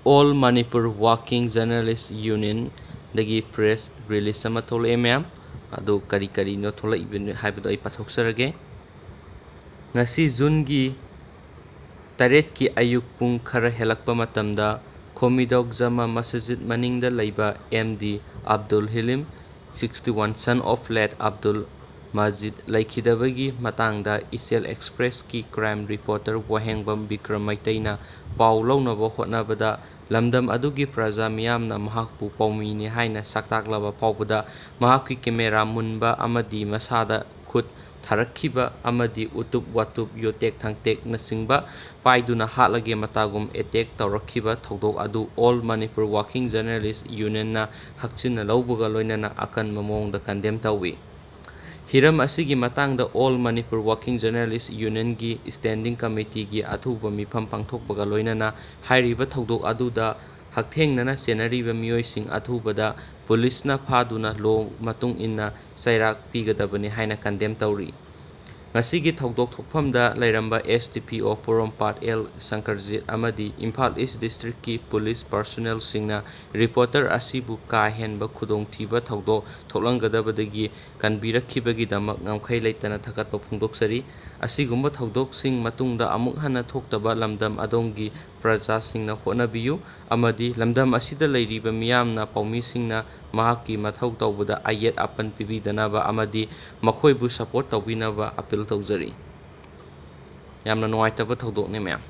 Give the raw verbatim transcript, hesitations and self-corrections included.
All Manipur Working Journalist Union ꯗꯒꯤ press release ꯑꯃ ꯊꯣꯛꯂꯛꯑꯦ ꯃꯌꯥꯝ꯫ ꯑꯗꯨ ꯀꯔꯤ ꯀꯔꯤꯅꯣ ꯊꯣꯛꯂꯛꯏꯕꯅꯣ ꯍꯥꯏꯕꯗꯣ ꯑꯩ ꯄꯥꯊꯣꯛꯆꯔꯒꯦ꯫ ꯉꯁꯤ ꯖꯨꯟꯒꯤ ꯇꯔꯦꯠꯀꯤ ꯑꯌꯨꯛ ꯄꯨꯡ ꯈꯔ ꯍꯦꯜꯂꯛꯄ ꯃꯇꯝꯗ ꯈꯣꯃꯤꯗꯣꯛ ꯖꯃꯥ ꯃꯁꯖꯤꯗ ꯃꯅꯤꯡꯗ ꯂꯩꯕ M D Abdul Hilim, sixty one, son of late Abdul ꯃꯁꯖꯤꯗ ꯂꯩꯈꯤꯗꯕꯒꯤ ꯃꯇꯥꯡꯗ ꯏꯆꯦꯜ ꯑꯦꯛꯁꯄ꯭ꯔꯦꯁꯀꯤ crime reporter ꯋꯥꯍꯦꯡꯕꯝ ꯕꯤꯀ꯭ꯔꯝ ꯃꯩꯇꯩꯅ ꯄꯥꯎ ꯂꯧꯅꯕ ꯍꯣꯠꯅꯕꯗ, ꯂꯝꯗꯝ ꯑꯗꯨꯒꯤ ꯄ꯭ꯔꯖꯥ ꯃꯤꯌꯥꯝꯅ ꯃꯍꯥꯛꯄꯨ ꯄꯥꯎꯃꯤꯅꯤ ꯍꯥꯏꯅ ꯁꯛꯇꯥꯛꯂꯕ ꯐꯥꯎꯕꯗ, ꯃꯍꯥꯛꯀꯤ ꯀꯦꯃꯦꯔꯥ ꯃꯨꯟꯕ ꯑꯃꯗꯤ ꯃꯁꯥꯗ ꯈꯨꯠ ꯊꯥꯔꯛꯈꯤꯕ ꯑꯃꯗꯤ ꯎꯇꯨꯞ ꯋꯥꯇꯨꯞ, ꯌꯣꯇꯦꯛ ꯊꯥꯡꯇꯦꯛꯅꯆꯤꯡꯕ ꯄꯥꯏꯗꯨꯅ ꯍꯥꯠꯂꯒꯦ ꯃꯇꯥꯒꯨꯝ attack ꯇꯧꯔꯛꯈꯤꯕ ꯊꯧꯗꯣꯛ ꯑꯗꯨ All Manipur Working Journalist Union ꯅ ꯍꯛꯆꯤꯟꯅ ꯂꯧꯕꯒ ꯂꯣꯏꯅꯅ ꯑꯀꯟꯕ ꯃꯑꯣꯡꯗ condemn ꯇꯧꯏ꯫ ꯍꯤꯔꯝ ꯑꯁꯤꯒꯤ ꯃꯇꯥꯡꯗ All Manipur Working Journalist Union ꯒꯤ Standing Committee ꯒꯤ ꯑꯊꯨꯕ ꯃꯤꯐꯝ ꯄꯥꯡꯊꯣꯛꯄꯒ ꯂꯣꯏꯅꯅ ꯍꯥꯏꯔꯤꯕ ꯊꯧꯗꯣꯛ ꯑꯗꯨꯗ ꯍꯛꯊꯦꯡꯅꯅ ꯆꯦꯟꯅꯔꯤꯕ ꯃꯤꯑꯣꯏꯁꯤꯡ ꯑꯊꯨꯕꯗ ꯄꯨꯂꯤꯁꯅ ꯐꯥꯗꯨꯅ law ꯃꯇꯨꯡ ꯏꯟꯅ ꯆꯩꯔꯥꯛ ꯄꯤꯒꯗꯕꯅꯤ ꯍꯥꯏꯅ condemn ꯇꯧꯔꯤ꯫ ꯉꯁꯤꯒꯤ ꯊꯧꯗꯣꯛ ꯊꯣꯛꯐꯝꯗ ꯂꯩꯔꯝꯕ S D P O ꯄꯣꯔꯣꯝꯄꯥꯠ ꯑꯦꯜ ꯁꯪꯀꯔꯖꯤꯠ ꯑꯃꯗꯤ ꯏꯝꯐꯥꯜ East District ꯀꯤ ꯄꯨꯂꯤꯁ personnel ꯁꯤꯡꯅ reporter ꯑꯁꯤꯕꯨ ꯀꯥ ꯍꯦꯟꯕ ꯈꯨꯗꯣꯡꯊꯤꯕ ꯊꯧꯗꯣꯛ ꯊꯣꯛꯂꯝꯒꯗꯕꯗꯒꯤ ꯀꯟꯕꯤꯔꯛꯈꯤꯕꯒꯤꯗꯃꯛ ꯉꯝꯈꯩ ꯂꯩꯇꯅ ꯊꯥꯒꯠꯄ ꯐꯣꯡꯗꯣꯛꯆꯔꯤ꯫ ꯑꯁꯤꯒꯨꯝꯕ ꯊꯧꯗꯣꯛꯁꯤꯡ ꯃꯇꯨꯡꯗ ꯑꯃꯨꯛ ꯍꯟꯅ ꯊꯣꯛꯇꯕ ꯂꯝꯗꯝ ꯑꯗꯣꯝꯒꯤ ꯄ꯭ꯔꯖꯥꯁꯤꯡꯅ ꯍꯣꯠꯅꯕꯤꯌꯨ ꯑꯃꯗꯤ ꯂꯝꯗꯝ ꯑꯁꯤꯗ ꯂꯩꯔꯤꯕ ꯃꯤꯌꯥꯝꯅ ꯄꯥꯎꯃꯤꯁꯤꯡꯅ ꯃꯍꯥꯛꯀꯤ ꯃꯊꯧ ꯇꯧꯕꯗ ꯑꯌꯦꯠ ꯑꯄꯟ ꯄꯤꯕꯤꯗꯅꯕ ꯑꯃꯗꯤ ꯃꯈꯣꯏꯕꯨ support ꯇꯧꯕꯤꯅꯕ appeal ꯇꯧꯖꯔꯤ꯫ ꯌꯥꯝꯅ ꯅꯨꯡꯉꯥꯏꯇꯕ ꯊꯧꯗꯣꯛꯅꯤ ꯃꯌꯥꯝ꯫